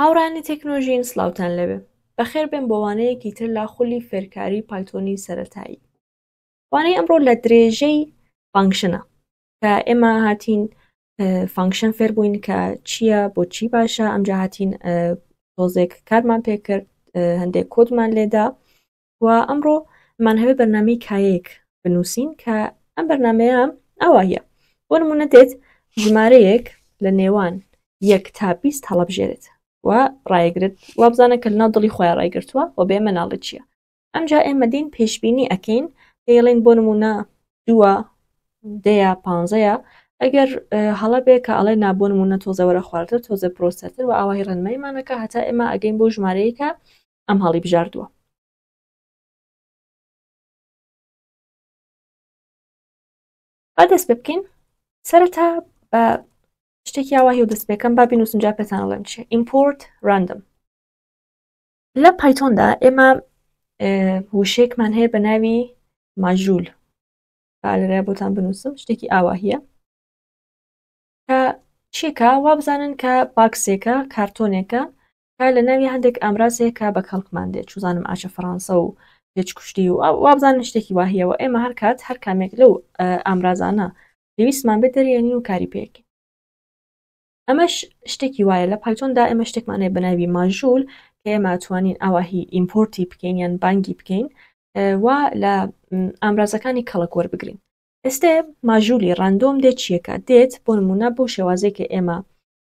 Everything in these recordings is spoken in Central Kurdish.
هاوڕێیانی تەکنۆژین سڵاوتان لێبێ بەخێربێن بۆ وانەیەکی تر لە خولی فێرکاری پایتۆنی سەرەتایی. وانەی ئەمڕۆ لە درێژەی function ە کە ئێمە هاتین function فێر بووین کە چییە بۆ چی باشە ئەمجا هاتین تۆزێک کارمان پێکرد هەندێک کۆدمان لێدا و ئەمڕۆ مانهەوێ بەرنامەی کایەیەک بنووسین کە ئەم بەرنمەیە ئاواهیە بۆ نمونە دێت ژمارەیەک لە نێوان یەک تا 20 هەڵبژێرێت و ڕایگرت وابزانە کە لەناو دڵی خۆیان ڕایگرتووە و بێ مناڵی چییە ئەمجا ئێمە دین پێشبینی ئەکەین پێڵین بۆ نمونە دووە دەیە پانزەیە ئەگەر هەڵە بێ کە ئەڵێ نا بۆ نمونە تۆزە وەرە خوارتر تۆزە پرۆسەتر و ئاواهی ڕێنماییمانەکە هەتا ئێمە ئەگەین بۆ ژمارەیەکە ئەم هەڵی بژاردووە. با دەست پێ بکەین سەرەتا بە شتێکی ئاواهی و دەست پێکەم با بینوسم جا پێتان ئەڵێم چیە import random لە پایتۆندا ئێمە وشەیەکمان هەیە بە ناوی module با لێرە بۆتان بنووسم شتێکی ئاواهیە کە چیکە وابزانن کە box ێکە کارتۆنێکە کە لە ناوی هەندێک ئامراز هەیە کە بە کەڵکمان دێت چوزانم ئاچە فەڕانسە و پێچ کوشتی و وابزانن شتێکی واهیەوە ئێمە هەر کات هەر کامێک لەو ئامرازانە پێویستمان بێت دەریێنین و کاری پێکەین ئەمەش شتێکی وایە لە پایتۆندا ئێمە شتێکمان هەیە بە ناوی module کە ئێمە توانین ئاواهی import ی بکەین یان بانگی بکەین و لە ئامرازەکانی کەڵک وەربگرین ئێستێ module ی random دێت چیەکە دێت بۆ نمونە بۆ شێوازێک کە ئێمە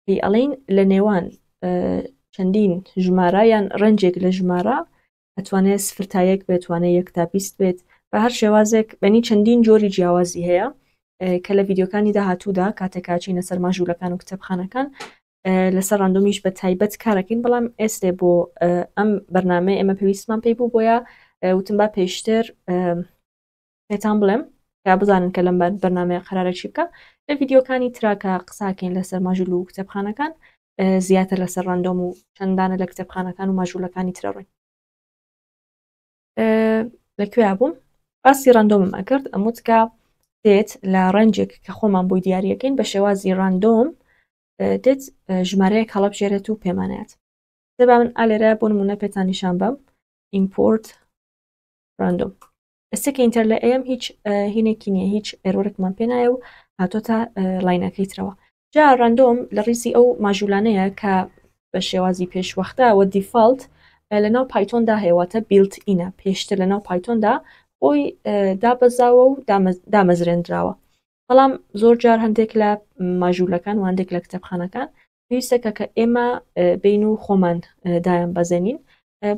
پێی ئەڵێین لە نێوان چەندین ژمارە یان range ێک لە ژمارە ئەتوانێت سفر تا یەک بێت توانێت یەک تا 20 بێت بە هەر شێوازێک بەنی چەندین جۆری جیاوازی هەیە کە لە ڤیددیوکانی داهاتوودا کاتێکاچینە سەر module ەکان و کتێبخانەکان لەسەر random یش بە تایبەت کارەکەین بەڵام ئێستێ بۆ ئەم بەرنامەی ئێمە پێویستمان پێی بوو بۆیە وتم با پێشتر پێتان بڵێم تا بزانن کە لەم بەرنامەیە قەرارە چی بکە لە ڤیددیوکانی ترا کە قساکەین لەسەر module و کتێبخانەکان زیاتر لەسەر random و چەندانە لە کتێبخانەکان و module ەکانی ترە ڕۆین لەکوێ بووم باسی random م ئەکرد ئەموت کە دێت لە range ێک کە خۆمان بۆی دیارەکەین بە شێوازی random دێت ژمارەیەک هەڵبژێرێت و پێمانات دەبا من ئالێرە بۆ نمونە پێتان نیشان بەم import random ئێستا کە enter لە ئێم هیچ هینێکی نییە هیچ error ێکمان پێ نایە و هاتۆتە line ەکەی ترەوە جا random لە ڕیزی ئەو module انەیە کە بە شێوازی پێشوەختە وە default لە ناو پایتۆندا هەیەواتە built in ە پێشتر لە ناو پایتۆندا خۆی دابەزاوە و دامەزرێنراوە بەڵام زۆر جار هەندێک لە module ەکان و هەندێک لە کتێبخانەکان پێویستە کە کە ئێمە بین و خۆمان دایان بەزێنین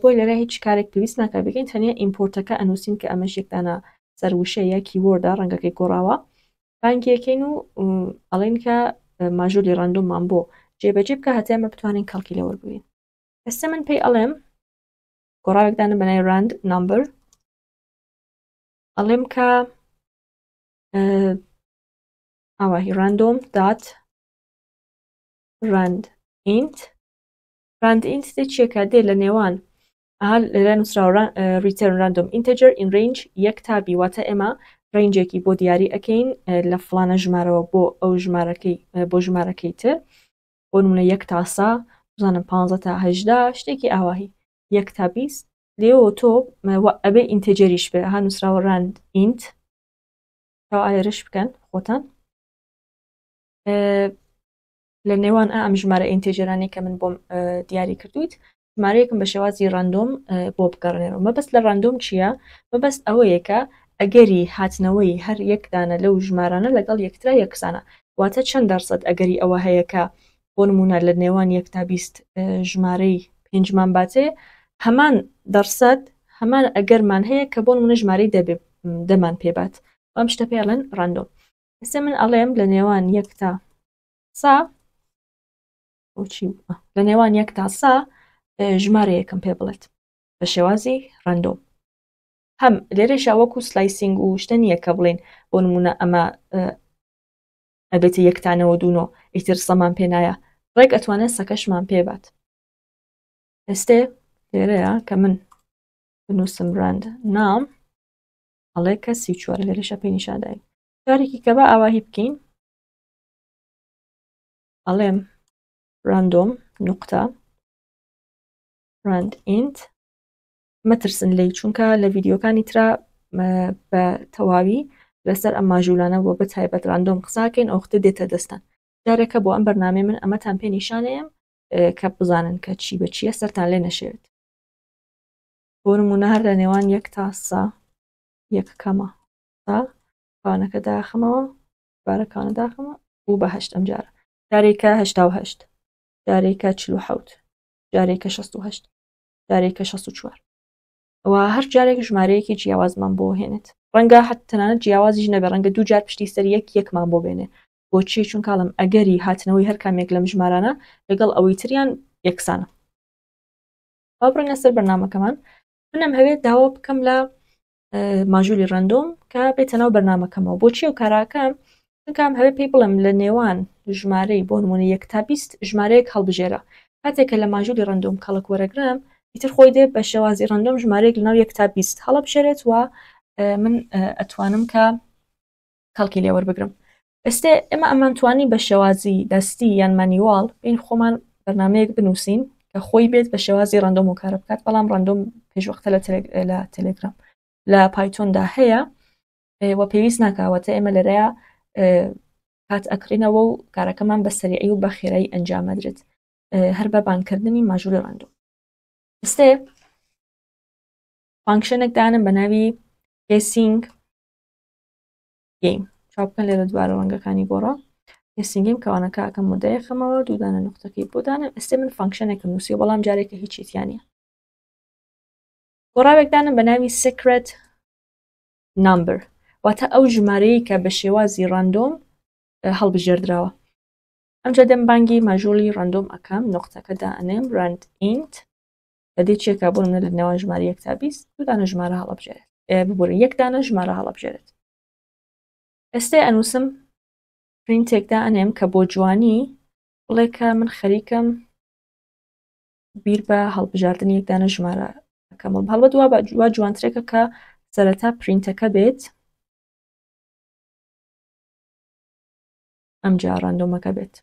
بۆی لەرە هیچ کارێک پێویست ناکە بکەین تەنیا import ەکە ئەنووسین کە ئەمەش یەکدانە سەروشەیە keyword ە ڕەنگەکەی گۆڕاوە بانگیەکەین و ئەڵێن کە module ی random مان بۆ جێبەجێ بکە هەتا ئێمە بتوانین کەڵکی لەوەر بگرین ئێستا من پێی ئەڵێم گۆڕاوێک دانە بەنای rand number ئەڵێم کە ئاواهی random dot rand int rand int دێ چیەکە دێ لە نێوان ئەها لێرە نووسراوە return random integer in range یەک تا بی واتە ئێمە range ێکی بۆ دیاری ئەەکەین لە فلانە ژمارەوە بۆ ئەو ژمارەکەی بۆ ژمارەکەی تر بۆ نمونە یەک تا سا بزانم پ تا هەژدا شتێکی ئاواهی یەک تا 20 لێەوە تۆ ئەبێ integer یش بێ ها نووسراوە rand int ئاێرش بکەن خۆتان لە نێوان ئەم ژمارە integer انەی کە من بۆم دیاری کردویت ژمارەیەکم بە شێوازی random بۆ بگەڕێنەوە مەبەست لە random چییە مەبەست ئەوەیە کە ئەگەری هاتنەوەی هەر یەک دانە لەو ژمارانە لەگەڵ یەکترا یەکسانە واتە چەند دەرسەد ئەگەری ئەوە هەیە کە بۆ نمونە لە نێوان یەک تا 20 ژمارەی پێنجمان باتێ هەمان دەرسەد هەمان ئەگەرمان هەیە کە بۆ نمونە ژمارەی دەبێ دەمان پێبات ئەم شتە پێڵێن random ئێستا من ئەڵێم لە نێوان یەک تا سا بۆچی لە نێوان یەک تا سا ژمارە یەکەم پێ بڵێت بە شێوازی random هەم لێرەشا وەکو slicing و شتە نییە کە بڵین بۆ نمونە ئەمە ئەبێتە یەکتانەوە دوونۆ ئیتر سەمان پێ نایە ڕێک ئەتوانێت سەکەشمان پێ بات ئێستێ لێرەیە کە من بنووسم rand num ئەڵێ کە 34 لێرەشە پێ نیشانداین جارێکی کە بە ئاواهی بکەین ئەڵێم random نقطە. Rand int مەترسن لێی چونکە لە ڤیدیۆکانی ترا بە تەواوی لەسەر ئەم ماژولانە بۆ بە تایبەت random قساکەین ئەوختە دێتە دەستان جارێکە بۆ ئەم بەرنامەی من ئەمەتان پێ نیشانەیەم کە بزانن کە چی بە چییە سەرتان لێ نەشێوێت بۆ نمونە هەر لە نێوان یەک تا سا یەک کەمە سا کانەکە داخمەوە بارەکانە داخمە بوو بە هەشت ئەم جارە جارێکە 88 جارێکە 47 جارێکە 68 جارێکە 64 و هەر جارێک ژمارەیەکی جیاوازمان بۆ هێنێت ڕەنگە حت تەنانەت جیاوازیش نەبێ ڕەنگە دوو جار پشتی سەر یەک یەکمان بۆ بێنێ بۆچی چونکاڵم ئەگەری هاتنەوەی هەر کامێک لەم ژمارانە لەگەڵ ئەوەی تریان یەکسانە با بڕۆینە سەر بەرنامەکەمان منم هەوێت داوا بکەم لە ماژولی random کە بێتە ناو بەرنامەکەمەوە بۆچی ئەو کاراکەم چونکە هەوێ پێی بڵێم لە نێوان ژمارەی بۆ نمونە یەک تا 20 ژمارەیەک هەڵبژێرە کاتێک کە لە ماژولی random کەڵک وەرەگرم ئیتر خۆی دێ بە شێوازی random ژمارەیەک لەناو یەک تا 20 هەڵبژێرێت و من ئەتوانم کە کەڵکی لێ وەربگرم ئێستێ ئێمە ئەمانتوانی بە شێوازی دەستی یان manual بین خۆمان بەرنمەیەک بنووسین کە خۆی بێت بە شێوازی random و کارە بکات بەڵام random پێشوەختە لە تەلێگرام لە پایتۆندا هەیە و پێویست ناکاوەتە ئێمە لەرەیە کات ئەکڕینەوە و کارەکەمان بە سەریعی و بە خێرایی ئەنجامەدرێت هەر بە بانکردنی ماژولی random ئێستێ function ێک دانم بە ناوی guessing game چاو بکەن لێرە دووبارە ڕەنگەکانی گۆڕا guessing game کەوانەکە ئەکەم و دایخەمەوە دوو دانە نوقتەکەی بۆ دانم ئێستا من function ێکم نووسی بەڵام جارێکە هیچی تیا نییە گۆڕاوێک دانم بە ناوی secret number واتە ئەو ژمارەیە کە بە شێوازی random هەڵبژێردراوە ئەمجا دەم بانگی ماژولی random ئەکەم نقطەکە دائەنێم rand int لە چێکا بۆ منە لە نێوان ژمارە یەک تا 20 دوو دانە ژمارە هەڵبژێرێت ببورن یەک دانە ژمارە هەڵبژێرێت ئێستا ئەنووسم پرینتێک دائەنێم کە بۆ جوانی بڵێ کە من خەریکم بیر بە هەڵبژاردنی یەک دانە ژمارە ئەکەمەوە هەڵبەت وا بە وا جوانترێکە کە سەرەتا پرینتەکە بێت ئەمجا ڕاندۆمەکە بێت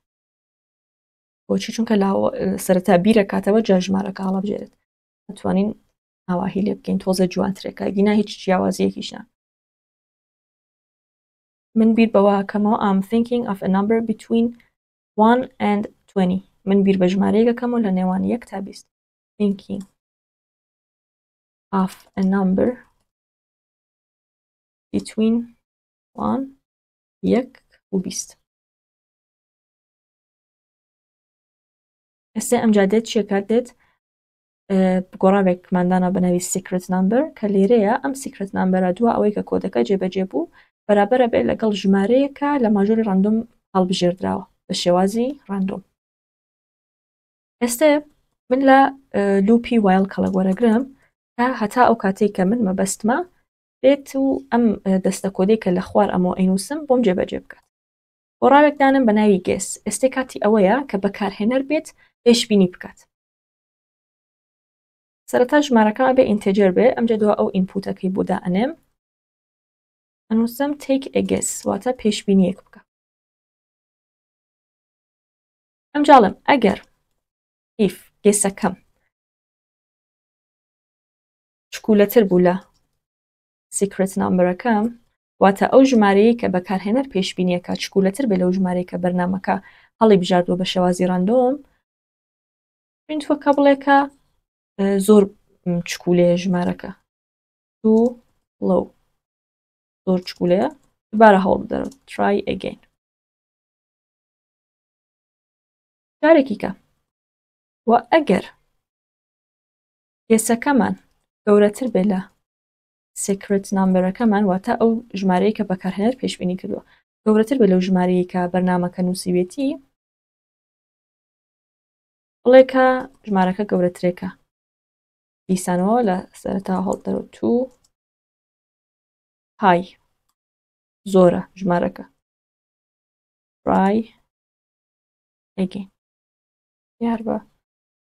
بۆچی چونکە سەرەتا بیرەکاتەوە جا ژمارەکە هەڵبژێرێت ئەتوانین ئاواهی لێ بکەین تۆزە جوانترێکە گینا هیچ جیاوازیەکیش نا من بیر بەوە ئەکەمەوە I'm thinking of a number between 1 and 20 من بیر بە ژمارەیەک ئەکەمەوە لە نێوان یەک تا 20 thinking of a number between 1 یەک و 20 ئێستا ئەمجا دێت چیەکات دێت گۆڕاوێکمان دانا بە ناوی secret number کە لێرەیە ئەم secret number ە دوا ئەوەی کە کۆدەکە جێبەجێ بوو بەرابەرە بێت لەگەڵ ژمارەیەکە لە ماژۆری random هەڵبژێردراوە بە شێوازی random ئێستا من لە loop ی while کەڵک وەرەگرم تا هەتا ئەو کاتێک کە من مەبەستمە بێت و ئەم دەستە کۆدەی کە لە خوار ئەمەوە ئەینووسم بۆم جێبەجێ بکات گۆڕاوێک دانم بە ناوی guess ئێستا کاتی ئەوەیە کە بەکارهێنەر بێت پێشبینی بکات سەرەتا ژمارەکەم ئەبێ integer بێ ئەمجا دوا ئەو input ەکەی بۆ دائەنێم ئەنووسم take a guess واتە پێشبینیەک بکە ئەمجاڵم ئەگەر if guess ەکەم چکولەتر بوو لە secret number ەکەم واتە ئەو ژمارەیە کە بەکارهێنەر پێشبینیەکە چکولەتر بێ لەو ژمارەیە کە بەرنامەکە هەڵی بژاردووە بە شێوازی random پرینتوەکە بڵێ کە زۆر چکولەیە ژمارەکە too low زۆر چکولەیە دووبارە هەوڵ بدەرەوە try again جارێکی کە و ئەگەر guess ەکەمان گەورەتر بێ لە secret number ەکەمان واتە ئەو ژمارەیە کە بەکارهێنەر پێشبینی کردووە گەورەتر بێ لەو ژمارەیە کە بەرنامەکە نووسیوێتی بڵێ کە ژمارەکە گەورەترێکە دیسانەوە لە سەرەتا هەڵدەرەوە too high زۆرە ژمارەکە try again یار بە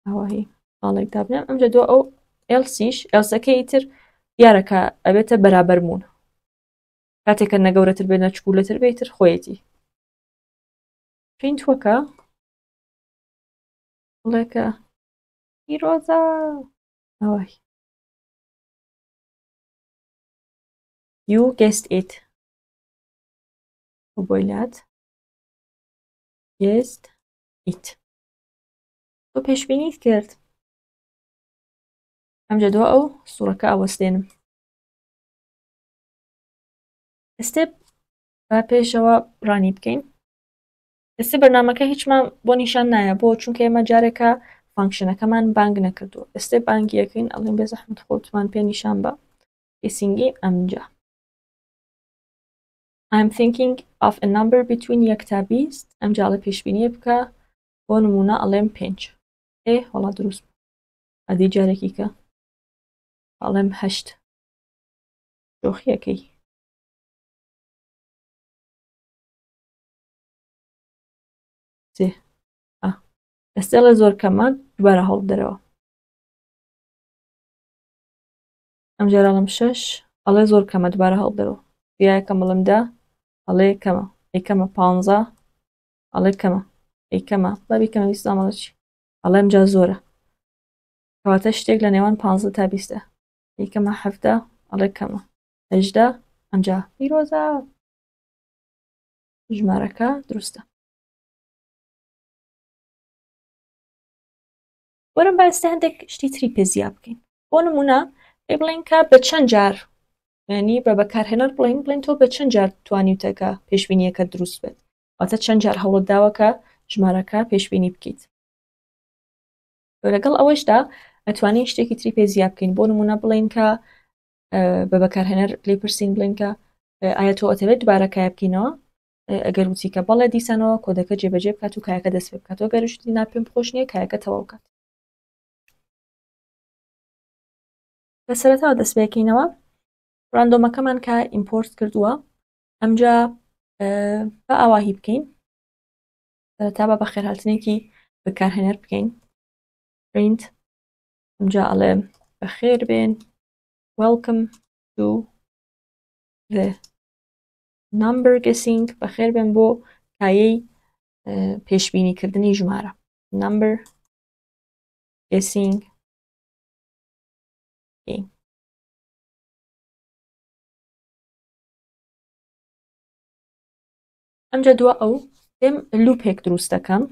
ئاواهی خاڵێک دابنێم ئەمجا دو ئەو else یش else ەکەی تر دیارە کە ئەبێتە بەرابەر بوون کاتێکە نەگەورەتر بێت نە چکولەتر بێت تر خۆیەتی پرینت وەکە بڵێکە پیرۆزە ئەوەی You guessed it. بۆی لات guessed it. تۆ پێشبینیت کرد. ئەمجا دوا ئەو سوڕەکە ئەوەستێنم. ئێستێ با پێشەوە ڕانی بکەین. ئێستا بەرنامەکە هیچمان بۆ نیشان نایە بۆ چونکە ئێمە جارێکە function ەکەمان بانگ نەکردووە. ئێستا بانگی یەکەین ئەڵێن بێ زەحمەت خۆتمان پێ نیشان بە guessing ی ئەمجا. I'm thinking of a number between یەک تا 20. ئەمجا ئەڵێ پێشبینیە بکە بۆ نمونە ئەڵێم پێنج. ئێ وەڵا دروست بوو. ئەدی جارێکی کە ئەڵێم هەشت. شۆخیەکەی. سێ. ئا. ئێستا ئەڵێ زۆر کەمە دووبارە هەوڵ بدەرەوە. ئەم جارە ئەڵێم شەش ئەڵێ زۆر کەمە دووبارە هەوڵ بدەرەوە. یاکەم ئەڵێم دە ئەڵێ کەمە. ئەی کەمە پانزە ئەڵێ کەمە. ئەی کەمە با بیکەمە 20 ئەڵێ چی؟ ئەڵێ ئەمجا زۆرە. کەواتە شتێک لە نێوان 15 تا 20. ئەی کەمە 17 ئەڵێ کەمە. 18 ئەمجا پیرۆزە. ژمارەکە دروستە. وەرم با ئێستا هەندێک شتی تری پێ زیا بکەین. بۆ نمونە پێی بڵێن کە بە چەند جار یعنی بە بەکارهێنەر بڵێن بڵێن تۆ بە چەند جار توانیوتە کە پێشبینیەکە دروست بێت. واتە چەند جار هەوڵت داوە کە ژمارەکە پێشبینی بکەیت. لەگەڵ ئەوەشدا ئەتوانین شتێکی تری پێ زیا بکەین. بۆ نمونە بڵێن کە بە بەکارهێنەر لێ پرسین بڵێن کە ئایا تۆ ئەتەوێت دووبارە کایە بکەینەوە؟ ئەگەر وتی کە بەڵێ دیسانەوە کۆدەکە جێبەجێ بکات و کایەکە دەست پێ بکات. ئەگەر وتی نا پێم خۆش نییە کایەکە تەواو کات. لە سەرەتاوە دەست پێکەینەوە. random ەکەمان کە import کردووە ئەمجا بە ئاواهی بکەین. سەرەتا بە بەخێرهاتنێکی بەکارهێنەر بکەین. print ئەمجا ئەڵێ بەخێر بێن welcome to the number guessing بەخێر بێن بۆ کایەی پێشبینیکردنی ژمارە number guessing game. ئەمجا دوا ئەو دێم loop ێک دروست دەکەم،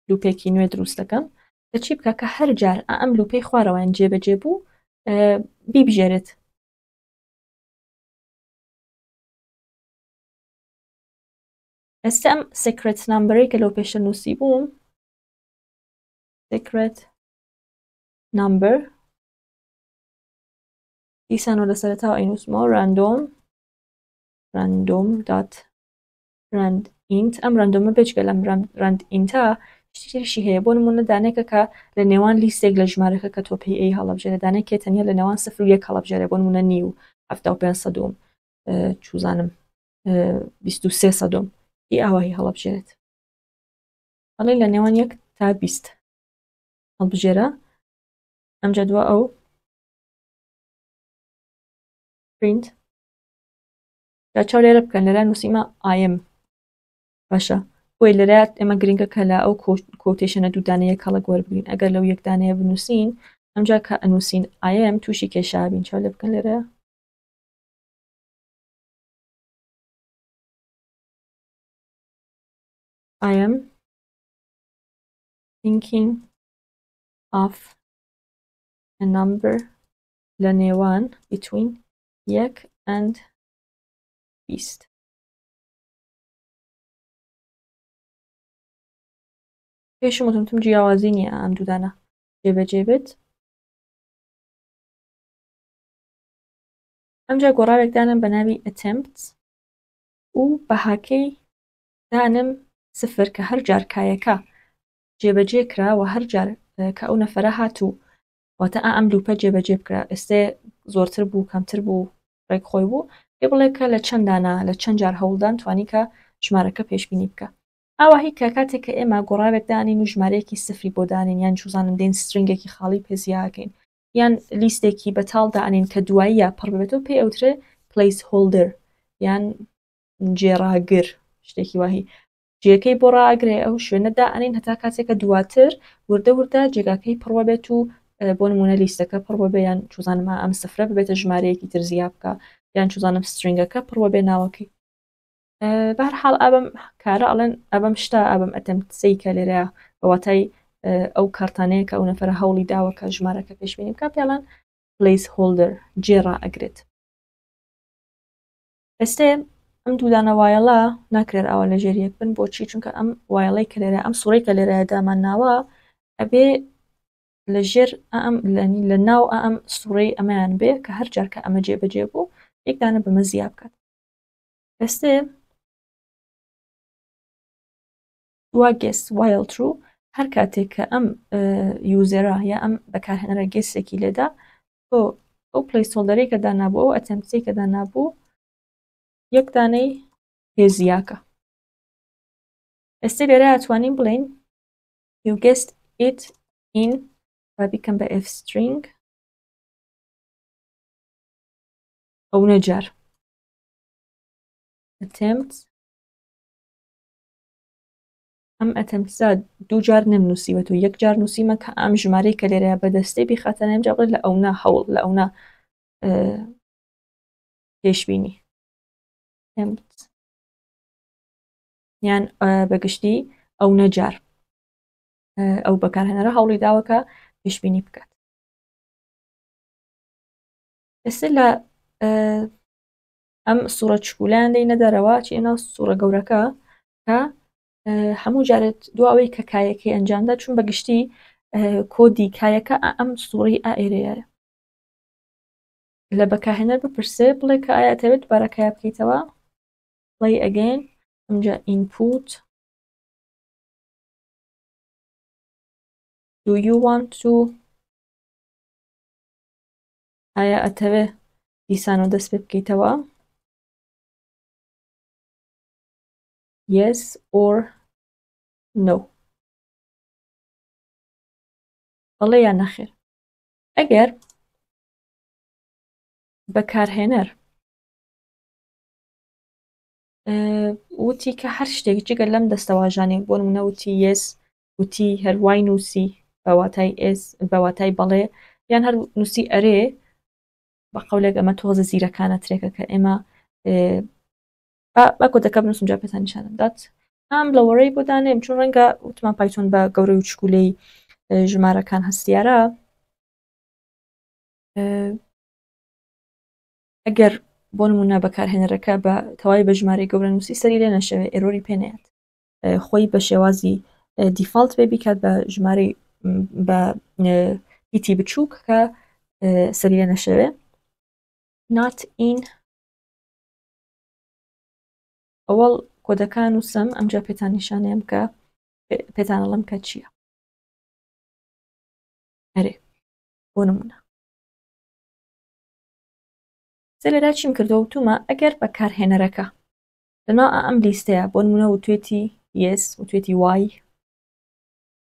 loop ێکی نوێ دروست دەکەم کە چی بکە کە هەر جار ئەم loop ەی خوارەوەیان جێبەجێ بوو بیبژێرێت. ئێستا ئەم secret number ەی کە لەو پێشە نووسی بووم secret number دیسانەوە لە سەرەتاوە ئەینووسمەوە random random dot rand int. ئەم random ە بێجگە لەم rand int ە شتی تریشی هەیە. بۆ نمونە دانێکە کە لە نێوان لیستێک لە ژمارەکە کە تۆ پێی ئەی هەڵەبژێرە، دانێکێ تەنیا لە نێوان 0 و 1 هەڵەبژێرێ. بۆ نمونە نیو 75 سەدوم چوزانم 23 سەدوم ئی ئاواهی هەڵەبژێرێت. ئەڵێ لە نێوان 1 تا 20 هەڵبژێرە. ئەمجا دوا ئەو print جا چاو لێرە بکەن لێرە نووسیمە I am باشە. بۆیە لێرە ئێمە گرنگە کە لە ئەو quotation ە دوو دانەیە کەڵک وەربگرین. ئەگەر لەو یەک دانەیە بنووسین ئەمجا کە ئەنووسین I am تووشی کێشە بین. چاو لێ بکەن لێرە I am thinking of a number لە نێوان between یەک and 20. پێشم وتم تم جیاوازی نییە ئەم دوودانە جێبەجێ بێت. ئەمجا گۆڕاوێک دانم بە ناوی attempts و بەهاکەی دانم صفر کە هەر جار کایەکە جێبەجێ کرا و هەر جار کە ئەو نەفەرە هاتوو واتە ئەم loop ە جێبەجێ بکرا. ئێستێ زۆرتر بوو کەمتر بوو ڕێک خۆی بوو پێ بڵێ کە لە چەند دانا لە چەند جار هەوڵدان توانی کە ژمارەکە پێشبینی بکە. ئاواهی کە کاتێک کە ئێمە گۆڕاوێک دانین و ژمارەیەکی سفری بۆ دانین یان چوزانم دێن string ێکی خاڵی پێ زیاکەین یان لیستێکی بەتاڵ دانین کە دواییە پڕ ببێتەوە پێی ئەوترێ placeholder یان جێڕاگر شتێکی واهی. جێگەی بۆ ڕائەگرێ ئەو شوێنە دائەنێین هەتا کاتێک کە دواتر وردە وردە جێگاکەی پڕ بێت و بۆ نمونە لیستەکە پڕ بێ یان چوزانم ئەم سفرە ببێتە ژمارەیەکی تر زیا بکە یان چوزانم string ەکە پڕ بێ ناوەکەی. بەهەرحاڵ ئەبەم کارە ئەڵێن ئەبەم شتە ئەبەم attempt ەی کە لێرە بە واتای ئەو کارتانەیە کە ئەو نەفەرە هەوڵی داوە کە ژمارەکە پێشبینی بکە پێڵەن placeholder جێ ڕائەگرێت. ئێستێ ئەم دوودانە while ە ناکرێت ئاوا لە ژێر یەک بن. بۆچی؟ چونکە ئەم while ەی کە لێرە ئەم سوڕەی کە لێرە دامان ناوە ئەبێ لە ژێر ئەم لە ناو ئەم سوڕەی ئەمەیان بێ کە هەر جار کە ئەمە جێبەجێ بوو یەک دانە بەمە زیا بکات. ئێستێ دوا guess while true هەر کاتێک کە ئەم user ە یا ئەم بەکارهێنەرە guess ێکی لێدا تۆ ئەو placeholder ەی کە دانابوو ئەو attempt ەی کە دانابوو یەک دانەی پێزیاکە. ئێستا لێرە ئەتوانین بڵێین you guessed it in با بیکەم بە f string ئەو نەجار attempt ئەم attempts ە دوو جار نەمنووسیوەت و یەک جار نووسیمە کە ئەم ژمارەی کە لێرەیە بەدەستەی بیخاتە نێم جا بڵێ لە ئەونا هەوڵ لە ئەونا پێشبینی attempt یان بەگشتی ئەو نەجار ئەو بەکارهێنەرە هەوڵی داوە کە پێشبینی بکات. ئێستا لە ئەم سوڕە چکولایان دەینە دەرەوە چی ناو سوڕە گەورەکە کە هەموو جارێت دواوەی کە کایەکەی ئەنجامدا چون بە گشتی کۆدی کایەکە ئەم سوڕی ئائێرەیە لە بەکارهێنەر بپرسێ بڵێ کە ئایا ئەتەوێت دووبارە کایە بکەیتەوە play again ئەمجا input do you want to ئایا ئەتەوێ دیسانەوە دەست پێ بکەیتەوە yes or no بەڵێ یان نەخێر. ئەگەر بەکارهێنەر وتی کە هەر شتێک جگە لەم دەستەواژانەی بۆ نمونە وتی yes وتی هەر وای نووسی بە واتای yes بە واتای بەڵێ یان هەر نووسی ئەرێ بە قەولێک ئەمە تۆزە زیرەکانە ترێکە کە ئێمە با کۆدەکە بنووسم جا پێتان نیشانم دات ئەم لەوەرەی بۆ دانێم چون ڕەنگە وتمان پایتۆن بە گەورەی و چکولەی ژمارەکان هەستیارە. ئەگەر بۆ نمونە بەکارهێنەرەکە بە تەواوی بە ژمارەی گەورە نووسی سەری لێ نەشەوێ error ی پێ نەیەت خۆی بە شێوازی default بێ بیکات بە ژمارەی بە پیتی بچووک کە سەری لێ نەشەوێ. Not in ئەوەڵ کۆدەکان نووسم ئەمجا پێتان نیشانەیەم کە پێتان ئەڵێم کە چییە. ئەرێ بۆ نمونە سێ لێرا چیم کردەوە وتومە ئەگەر بەکارهێنەرەکە لەناو ئەم لیستەیە بۆ نمونە وتوێتی yes وتوێتی y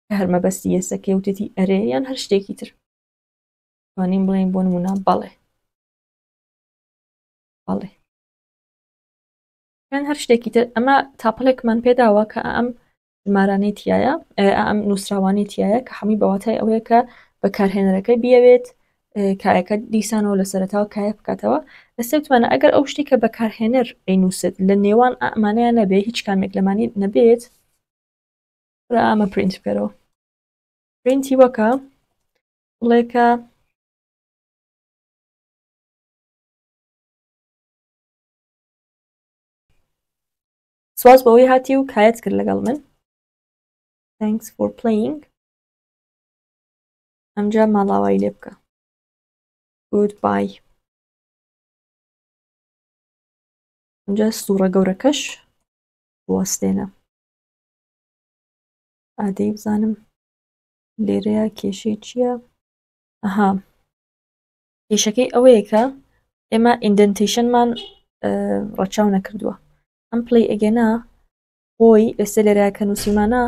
کە هەر مەبەستی yes ەکەی وتوێتی ئەرێ یان هەر شتێکی تر توانین بڵێین بۆ نمونە بەڵێ بەڵێ یان هەر شتێکی تر. ئەمە tuple ێکمان پێداوە کە ئەم ژمارانەی تایە، ئەم نووسراوانەی تایە کە هەمووی بەواتای ئەوەیە کە بەکارهێنەرەکە بیەوێت کایەکە دیسانەوە لە سەرەتاوە کایە بکاتەوە. ئێستا وتمانە ئەگەر ئەو شتێک کە بەکارهێنەر ئەینووسێت لە نێوان ئەمانەیان نەبێ هیچ کامێک لەمانی نەبێت ئەمە پرینت بکەرەوە. پرینتی وەکە بڵێکە سواز بەوەی هاتی و کایەت کرد لەگەڵ من. Thanks for playing. ئەمجا ماڵاوایی لێ بکە. Goodbye. ئەمجا سوڕە گەورەکەش بوەستێنە. ئادەی بزانم لێرەیە کێشەی چییە؟ ئەها کێشەکەی ئەوەیە کە ئێمە indentation مان ڕەچاو نەکردووە. ئەم play again ە خۆی ئێستا لێرە کە نووسیمانە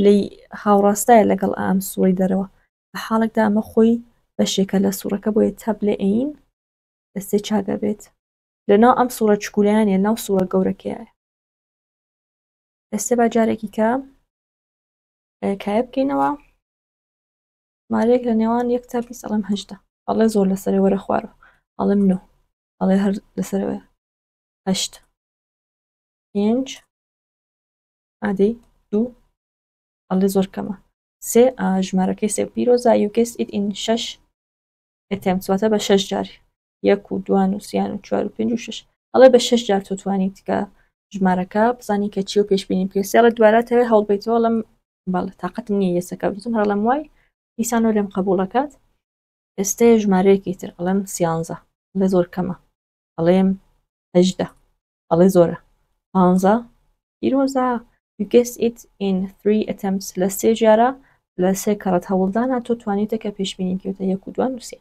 لی هاوڕاستایە لەگەڵ ئەم سوڕی دەرەوە، لە حاڵێکدا ئەمە خۆی بەشێکە لە سوڕەکە، بۆیە tab لێ ئەین ئێستا چاکە بێت لەناو ئەم سوڕە چکولەیان یە ناو سوڕە گەورەکەیە. ئێستا با جارێکی کە کایە بکەینەوە. ژمارەیەک لە نێوان یەک تا 20 ئەڵێم 18، ئەڵێ زۆر لەسەرێ وەرە خوارەوە، ئەڵێم 9، ئەڵێ هەر لەسەرەوەیە. 8 5 ئادەی 2، ئەڵێ زۆر کەمە. 3، ژمارەکەی 3 پیرۆزە. You guessed it in 6 attempts، واتە بە 6 جار، یەک و دوان و سیان و چوار و پێنج و شەش، ئەڵێ بە 6 جار تۆ توانیت کە ژمارەکە بزانی کە چی و پێشبینی بکەی. سێڵە دوارە تەوێ هەوڵ بیتەوە، ئەڵێم بەڵێ تاقەتم نییە یەسەکە بنووسم، هەر ئەڵێم وای، دیسانەوە لێم قبوڵەکات. ئێستێ ژمارەیەکی تر ئەڵێم 13، ئەڵێ زۆر کەمە. ئەڵێم 18، ئەڵێ زۆرە. 15، پیرۆزە. You guessed it in 3 attempts، لە سێ جارە، لە سێ کەڕەت هەوڵدانە تۆ توانیتە کە پێشبینی بکەیتە یەک و دوان و سێ.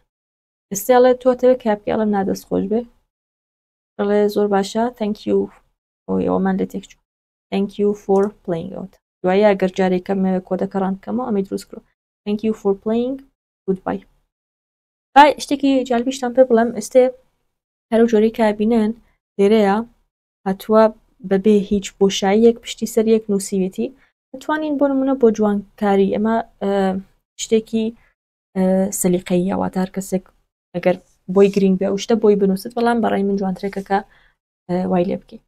ئێستێ ئەڵێ تۆ تەوێ کە بکەی، ئەڵێم نادەست خۆش بێ. ئەڵێ زۆر باشە thank you. ئەوەی ئەوەمان لێ تێک چوو. Thank you for playing out. دوایی ئەگەر جارێکە مەوێ کۆدەکە ڕان بکەمەوە ئەمەی دروست کرد. Thank you for playing, goodbye. با شتێکی جالبیشتان پێ بڵێم. ئێستێ هەرو جۆرەی کە بینن لێرەیە هاتووە بەبێ هیچ بۆشاییەک پشتی سەر یەک نووسیوێتی. دەتوانین بۆ نمونە بۆ جوانکاری، ئەمە شتێکی سەلیقەیە، واتە هەر کەسێک ئەگەر بۆی گرنگ بێ ئەو شتە بۆی بنووسێت، بەڵام بەڕای من جوانترێکە کە وای لێ بکەین.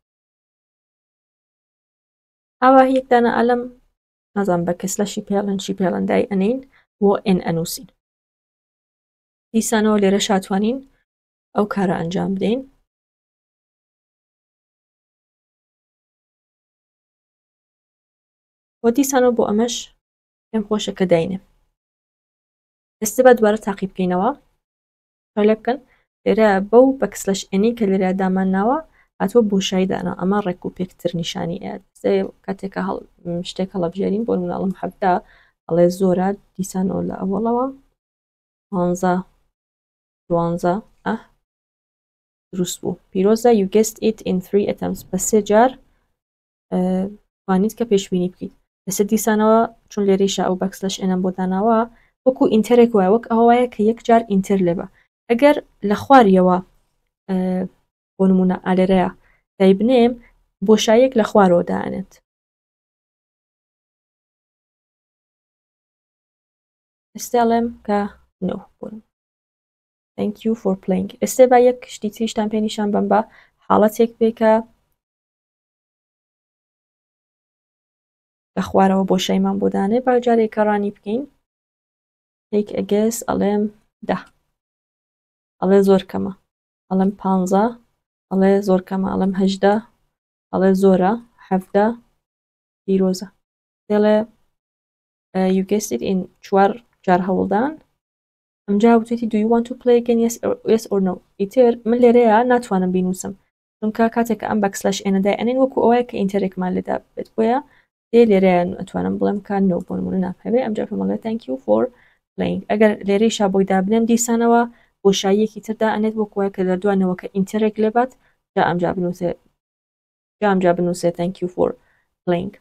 ئاوا یەک دانە ئەلم نازانم بە کەسلەشی پێڵن چی پێڵن دای ئەنین بۆ ئێن ئەنووسین. دیسانەوە لێرە شاتوانین ئەو کارە ئەنجام بدەین. و دیسانەوە بۆ ئەمەش پێم خۆشە کە داینێم. ئێستا با دووارە تاقی بکەینەوە. چاو لێ بکەن لێرە بەو بەکسلەش ئێنەی کە لێرە دامان ناوە هاتووە بۆشایی دانا، ئەمە ڕێک و پێکتر نیشانی ئەیات. کاتێکە شتێک هەڵەبژێرین، بۆ نمونە ئەڵێم 17، ئەڵێ زۆرە، دیسانەوە لە ئەوەڵەوە 15 12، ئەه دروست بوو. پیرۆزە. You guessed it in 3 attempts، بە سێ جار توانیت کە پێشبینی بکەیت. لەسەر دیسانەوە چون لێرەیشا ئەو بەکسلەش ئێنەم بۆ داناوە وەکو ئینتەرێک وایە، وەک ئەوە وایە کە یەک جار ئینتەر لێبە. ئەگەر لە خواریەوە بۆ نمونە ئالێرەیە دایبنێم بۆشاییەک لە خوارەوە دانێت. ئێستا ئەڵێم کە نۆ بۆ نمونە. Thank you for playing. ئێستا با یەک شتی تریشتان پێ نیشان بەم، بە حاڵەتێک بێ کە لە خوارەوە بۆشاییمان بۆ دانێ. با جارێک کە ڕانی بکەین. Take a guess، ئەڵێم 10، ئەڵێ زۆر کەمە. ئەڵێم 15، ئەڵێ زۆر کەمە. ئەڵێم 18، ئەڵێ زۆرە. 17، پیرۆزە. دەڵێ you guessed it in چوار جار هەوڵدان. ئەمجا وتێتی do you want to play again, yes or, yes or no. ئیتر من لێرەیە ناتوانم بینووسم، چونکە کاتێک کە ئەم بەکسلەش ئێنە دای ئەنین وەکو ئەوەیە کە ئینتەرێکمان لێدا بێت، بۆیە دێ لێرەیە ئەتوانم بڵێم کە نۆ بۆ نمونە نامهەوێ. ئەمجا پێم ئەڵێ thank you for playing. ئەگەر لێرەیشا بۆی دابنێم دیسانەوە بۆشاییەکی تردا ئەنێت وەکو وایە کە لە دوانەوە کە ئینتەرێک لێبات، جا ئەمجا بنووسێ، جا ئەمجا بنووسێ thank you for playing.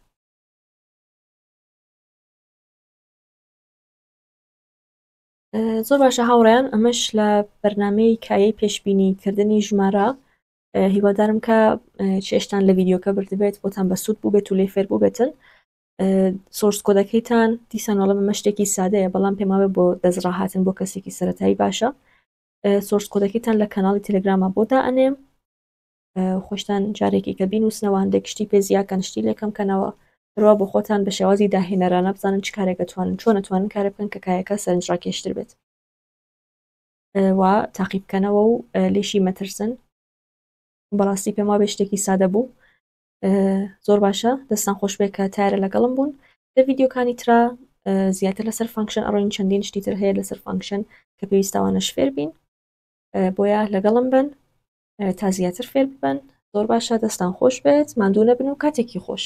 زۆر باشە هاوڕێیان، ئەمەش لە بەرنامەی کایەی پێشبینی کردنی ژمارە. هیوادارم کە چێشتان لە ڤیدیۆکە بردبێت، بۆتان بەسوود بوو بێت و لێ فێر بوو بێتن. سۆرس کۆدەکەیتان دیسان وەڵام ئەمە شتێکی سادەیە، بەڵام پێم وابێ بۆ دەستڕاهاتن بۆ کەسێکی سەتایی باشە. سۆرس کۆدەکەیتان لە کەناڵی تەلەگراما بۆ دائەنێم، خۆشتان جارێکی کە بینوسنەوە، هەندێک شتی پێ زیاکەن، شتی لێکەم کەنەوە، هەروە بۆ خۆتان بە شێوازی داهێنەرانە بزانن چ کارێک ئەتوانن، چۆن ئەتوانن کارێ بکەن کە کایەکە سەرنجڕاکێشتر بێت و تاقی بکەنەوە و لێشی مەترسن. بەڕاستی پێم وابێ شتێکی سادە بوو. زۆر باشە، دەستان خۆش بێ کە تارە لەگەڵم بوون. لە ڤیدیۆکانی ترا زیاتر لەسەر فانکشن ئەڕۆین، چەندین شتی تر هەیە لەسەر فانکشن کە پێویستاوانەش فێر بین، بۆیە لەگەڵم بن تا زیاتر فێر ببن. زۆر باشە، دەستان خۆش بێت، ماندوو نەبن و کاتێکی خۆش.